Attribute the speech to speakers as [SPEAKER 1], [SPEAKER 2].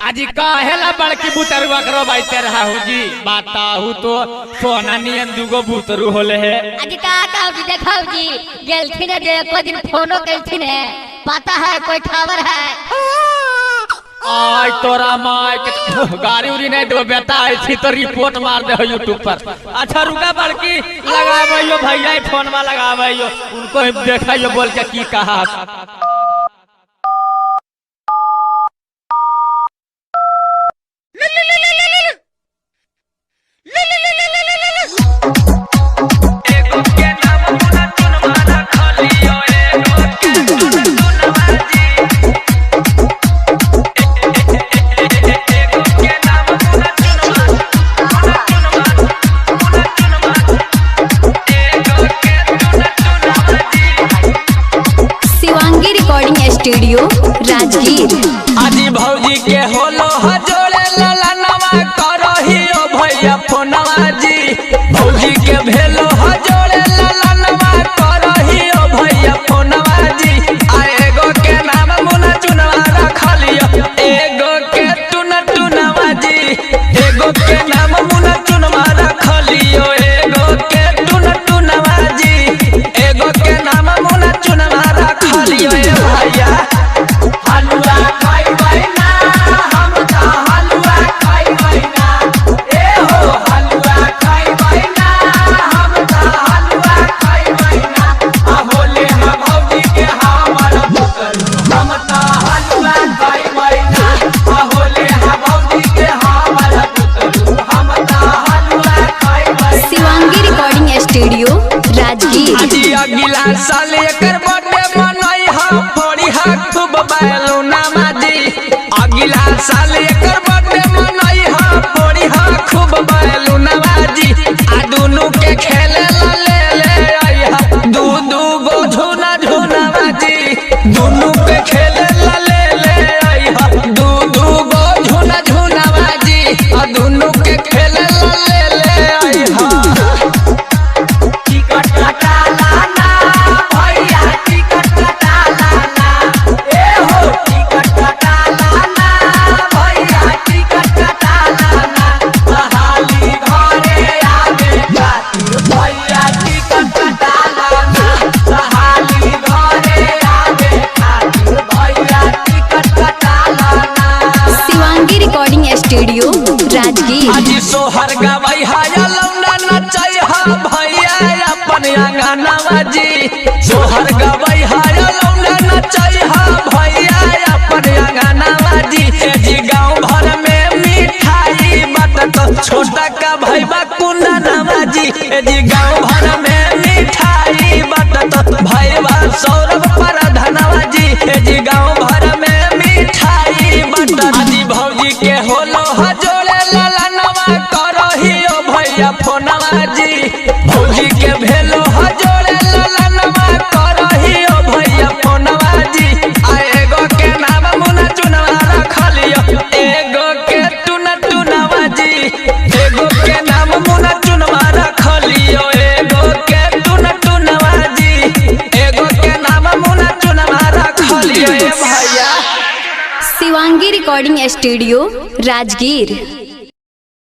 [SPEAKER 1] आजी काहेला बड़की बुतरुआ करो भाई तेरा हो जी बताहू तो सोना नियन दुगो बुतरू होले है।
[SPEAKER 2] अजी का कहू जी देखाऊ जी गेलथिन है जे एको दिन फोनो केलथिन है, पता है कोई खबर है?
[SPEAKER 1] आय तोरा माय के गाड़ी उड़ी नहीं दो बेटा ऐसी तो रिपोर्ट मार दे हो यूट्यूब पर। अच्छा रुका बड़की लगाबो भैया फोन में लगाबो उनको देखाइयो बोल के की कहा।
[SPEAKER 3] Shivangi recording studio Rajgir.
[SPEAKER 4] आजी भौजी के होलो हजोड़े लाला नवा करहियो भैया फोनवा जी। भौजी के भेलो हजोड़े लाला नवा करहियो भैया फोनवा जी। आ एगो के नाम मुना चुनवा रखलियो एगो के टुना टुनवा जी। एगो के नाम मुना चुनवा रखलियो एगो के टुना टुनवा जी। एगो के नाम मुना चुनवा रखलियो ए भैया। हलुआ खइबै ना हम त हलुआ खइबै ना ए हो हलुआ खइबै ना हम त हलुआ खइबै ना। आ होले हा भौजी के हमर पुतरू हम त हलुआ खइबै ना। आ होले हा भौजी के हमर पुतरू हम त हलुआ खइबै ना।
[SPEAKER 3] Shivangi recording studio Rajgir.
[SPEAKER 4] अजी अगिला साल एकर बर्थडे मनई हा फोड़ी हा खूब बैलूना माजी। अगिला साल एकर बर्थडे मनई हा फोड़ी हा खूब बैलूना माजी। आ दुनू के खेले ला ले ले आई हा दू दू गो झूना झूना माजी। दुनू के खेले ला ले ले आई हा दू दू गो झूना झूना माजी। आ दुनू के खेले ला ले ले आई हा। टिकट कटा लाना भैया टिकट कटा लाना ए हो टिकट कटा लाना भैया टिकट कटा लाना। बहाली घरे आवे खातिर भैया टिकट कटा लाना। बहाली घरे आवे खातिर भैया टिकट कटा लाना।
[SPEAKER 3] Shivangi recording studio Rajgir.
[SPEAKER 4] अजी सोहर गवै हा लौंडा नचै हा भैया अपन अंगनावा जी। सोहर गवै हा लौंडा नचै हा भैया अपन अंगनावा जी। ए जी गाँव भर में मिठाई बाटत छोटा का भैया कुंदा नवा जी। ए जी गाँव भर में मिठाई बाटत भैया सौरभ परधनवा जी। ए जी गाँव भर में मिठाई बाटत। अजी भौजी के होलो हजोड़े लाला नवा करहियो भैया फोनवा जी। भौजी के भेलो हजोड़े लाला नवा करहियो भैया फोनवा जी। आ एगो के नाम मुना चुनवा रखलियो एगो के टुना टुनवा जी। एगो के नाम मुना चुनवा रखलियो एगो के टुना टुनवा जी। एगो के नाम मुना चुनवा रखलियो ए भैया।
[SPEAKER 3] Shivangi recording studio Rajgir.